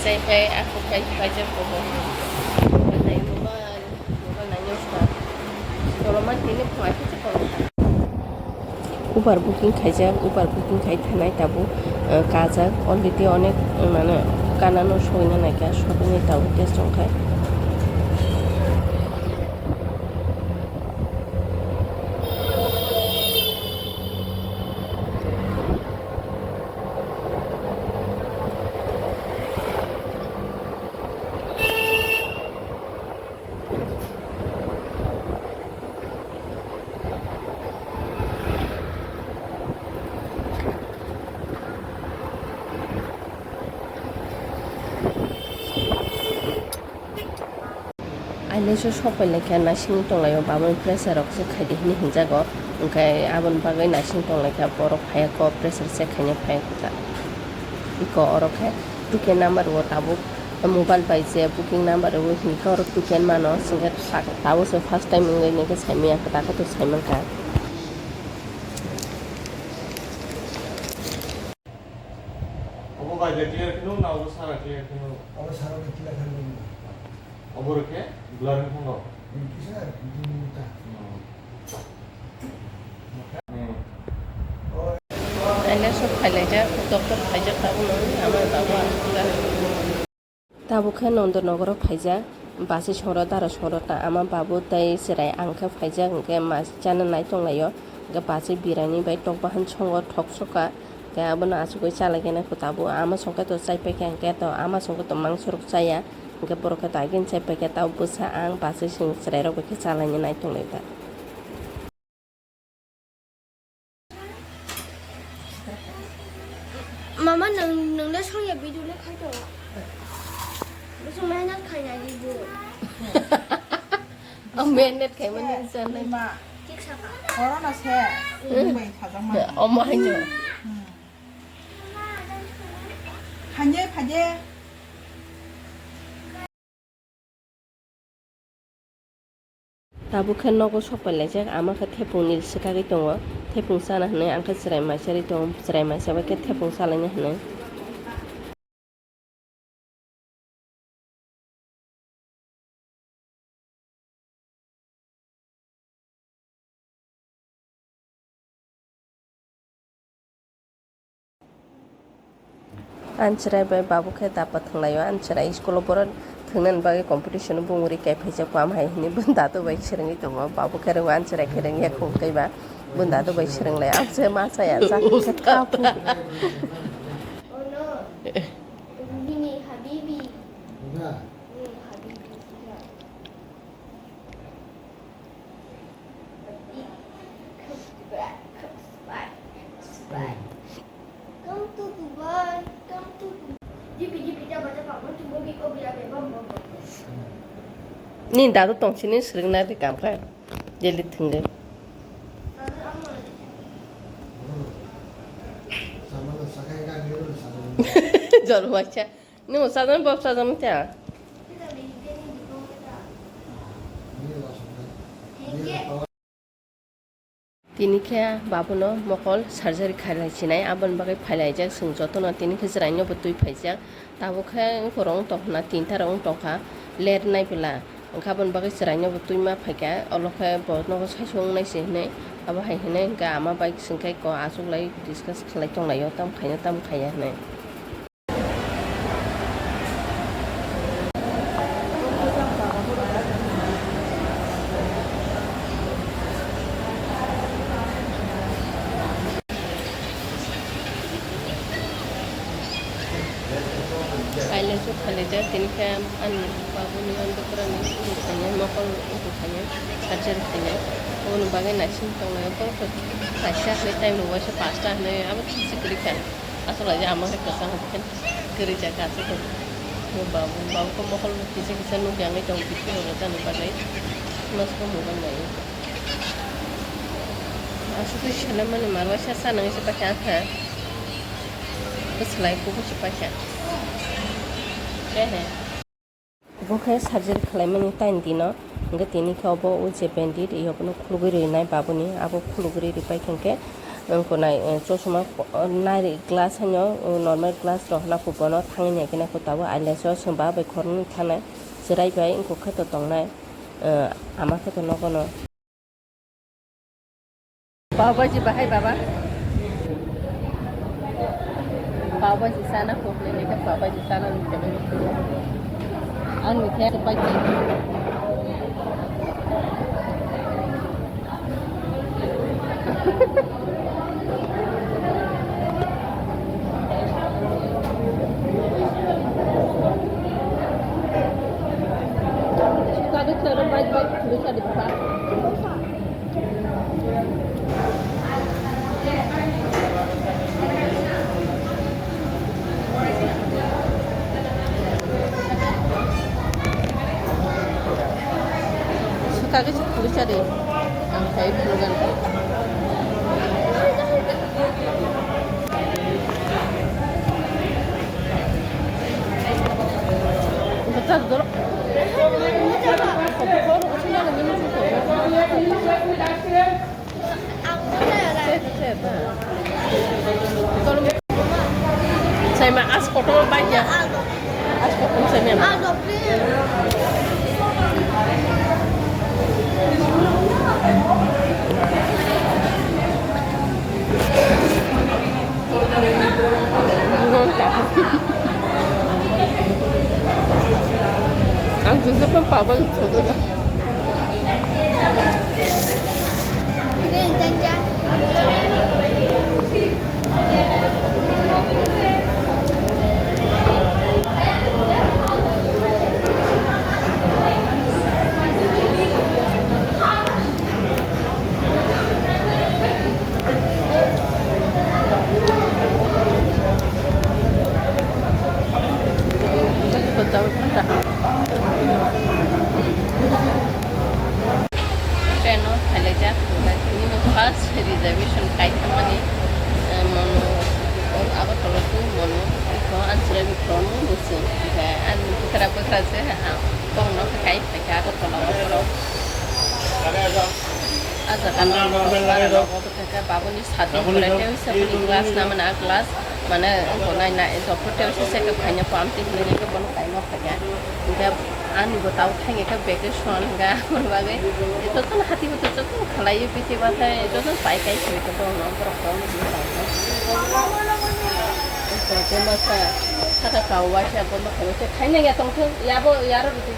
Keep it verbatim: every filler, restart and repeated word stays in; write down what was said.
Tei khe ako khe kaisa photo. Nai mobile, mobile nai nokha. Koloma tini phai khe koloma. Uber booking khaijak, Uber booking khai thanai tabuk, eh, kajak. Already onek, eh, mane, kanano soina naikha, sokni tabuk tei songkha. Aileso sok pai laikha, naising tonglaio, baboni pressure rok se khaidi hinwi hinjago, hwnkhe aboni bagwi naising tonglaikha, borok phaiya kok pressure check khaina phaiya kha. Iko oro khe two K number o tabuk mobile bai je booking number o hinkhe oro two K mano, hwnkhe tabuk se first time wngwi nini khe saimanya, kwtal khe to saimankha. Obo bai de clear kheno na obo sara clear kheno? Obo sara de clear kheno. Obo rokhe blur wng thango. Wng kisa, wng ta. Hmm. Hmm. Taile sok phailaijak, doctor khaijak tabukno, ama tabuk aswk ta. Tabuk khe Nondonogoro phaijak, bachwi songrok, dara songrok ta ama babu tei chwrai ang khe phaijak, hwnkhe ma chana nai tonglaio, hwnkhe bachwi birani bai tok bahan songo thok sokha, hwnkhe abono achugwi chalaikhe nai kho tabuk ama songkhe to chaipaikha, hwnkhe to ama songkhe to mangsorok chaya, hwnkhe borok khe to agini chaipaikha, tabuk bwsa ang bachwi chwng chwrairok bai khe chalaina nai tonglaio ta. Mama, nwng, nwng le songya video le khai tongo. Bwswk mehnat khaina di bo. O mehnat khaimani sanai. Ma. Thik saka. Corona se. Hmm. Nwng bai sajak ma. Omo haino. Hmm. Phanye, phanye. Tabuk khe nogo sok pai laijak, ama khe thepung ni swkagwi tongo, thepung chana hinwi ang khe chwrai maisa ri tongo, chwrai maisa bai khe thepung chalaina hinwi. Anchwrai bai babu khe dapa thwnglaio. Anchwrai school o borok thwngnani bagwi competition o bumuri kai phaijak, bo ama hai hwnwi bo dadu bai swrwngwi tongo. Babu khe rwngo, Anchwrai khe rwngya khung tei ba bo dadu bai swrwnglai. Amchwrai ma chaya, chakhe khe kapu. Ono, bini habibi. Bini habibi. Ni dadu tongsi ni swrwng na ri kam kha, jeli thwngwi. Jor waisa. Nwng sajagni, bw sajagni ta? Tini khe babuno mokol surgery khailai sinai, aboni bagwi phailaijak chwng jotono. Tini khe chwraino bo twi phaijak, tabuk khe borok wng tongkha na, tinta rok wng tongkha, ler nai bwla, wngkha aboni bagwi chwraino bo twi ma phaikha. Olo khe bo nogo saichung wngnai se hinwi, abo hai hinwi hwnkhe ama bai chwng khe ko achuklai discuss khlai tonglaio, tamo khaina tamo khaiya hinwi. Kailai suk khalijak, tini khe ani babuni andukra ni sukha khainai, mokol sukha khainai, surgery khainai. Oboni bagwi naising tongnai, kaisa hinwi time rwbaisa pasta hinwi abo kisa kwrwi kha. Aswk laijak ama khe kwchang khe kwrwi jak aswk khe. Bo babu, babu khe mokol bo kisa kisa nukya wngwi tongo, bithi rok jani bagwi. Nosto mobile nai. Aswk khe selaimani marwaisa sana wngwi se paikha ang khe. Bwswlai kubui se paikha. Ehe. Bo khe surgery khlaimani tain dino, hwnkhe tini khe obo o je bandage, iyok no khulugwi rwinai babuni, abo khulugwi rwpai khe hwnkhe Wngkha nai, eh, chosma po-, nari glass haino, eh, normal glass rok hwna khe bono thangwi nai khe nai khe tabuk eyelash o chwng ba bai khoroknwi thanai chwrai bai wngkha khe to tongnai, eh, ama khe to nogo no. Paw bhaji bahai baba. Paw bhaji sana kok le ka paw bhaji sana ni kebe. Ang ni khe pai. Suka ke chukuri chari. Ang khai program. Betul dulu. Saima as kotor bai ya. As kotor saima. Ang jujur pun pabal. Train o phailaijak, tini no first reservation kaithangmani, eh, mono, Agartala to mono, iko answera bikromo muchung, ani bwkra bwkra se, ah, bongno kai phaikha Agartala o borok. Ah jaga no, baboni satni pore tei saboni glass na mana glass, mane, bo nai nai, doctor tei se check up khaina po amtwi hinwi khe bono kaima phaikha. Hinkhe ani bo tabuk thangya khe vacation hinkhe aboni bagwi jotono hati bo jotono khalaiwi bisi bathai jotono pai kai simi khe borokno borok kok ni simi tangkha. Jotono sa saka kau waisa bono khaina khe khaina ya tongthok yabo yaro rwdi.